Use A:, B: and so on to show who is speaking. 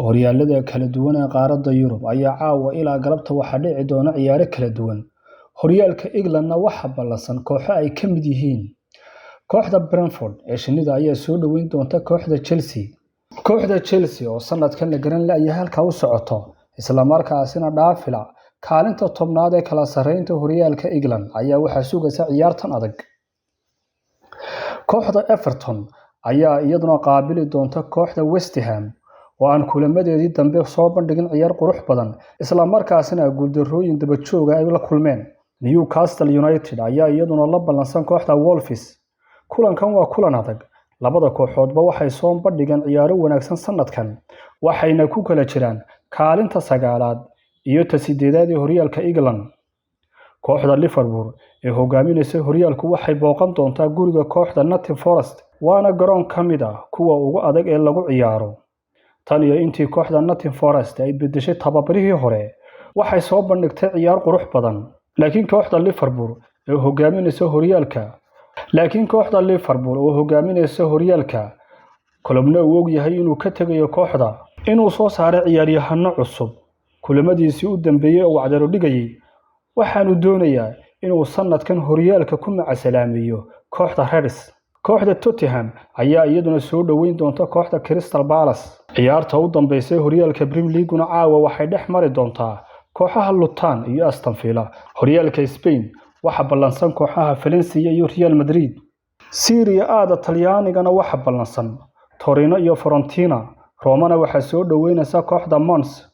A: Horyaalada kala duwan ee qaaradda Yurub ayaa caawa ilaa galabta waxaa dhici doona ciyaaro kala duwan. Horyaalka England-na waxaa ballansan kooxo ay ka mid yihiin kooxda Brentford ee shinnida ayaa soo dhaweyn doonta kooxda Chelsea. Kooxda Chelsea oo sanadkan la garan la'yahay halka u socoto, isla markaasina dhaafila kaalinta 10aad ee kala sarreynta horyaalka England ayaa waxaa sugaysa ciyaartan adag. Kooxda Everton ayaa iyaduna qaabili doonta kooxda West Ham oo aan kulamadeedii dambe soo bandhigin ciyaar qurux badan, isla markaasina guuldarrooyin daba joog ah ay la kulmeen. Newcastle United ayaa iyaduna la ballansan kooxda Wolves. Kulankan waa kulan adag. Labada kooxoodba waxay soo bandhigeen ciyaaro wanaagsan sanadkan, waxayna ku kala jiraan kaalinta 9aad iyo ta 8aad ee horyaalka England. Kooxda Liverpool ee hogaaminaysa horyaalku waxay booqan doontaa guriga kooxda Nottingham Forest, waana garoon ka mid ah kuwa ugu adag ee lagu ciyaaro. Tan iyo intii kooxda Nottingham Forest ay bedeshay tababarihii hore, waxay soo bandhigtay ciyaar qurux badan. Laakiin kooxda Liverpool oo hogaaminaysa horyaalka, Kloppna uu ogyahay inuu ka tagayo kooxda, inuu soo saaray ciyaaryahano cusub kulamadiisii u dambeeyay oo wacdaro dhigayay, waxaanu doonayaa inuu sanadkan horyaalka ku macasalaameeyo kooxda Reds. Kooxda Tottenham ayaa iyaduna soo dhaweyn doonta kooxda Crystal Palace. Ciyaarta u dambeysay horyaalka Premier League-guna caawa waxay dhex mari doontaa kooxaha Luton iyo Aston Villa. Horyaalka Spain waxaa ballansan kooxaha Valencia iyo Real Madrid. Serie A-da Talyaanigana waxaa ballansan Torino iyo Fiorentina. Romana waxaa soo dhaweynaysa kooxda Monza.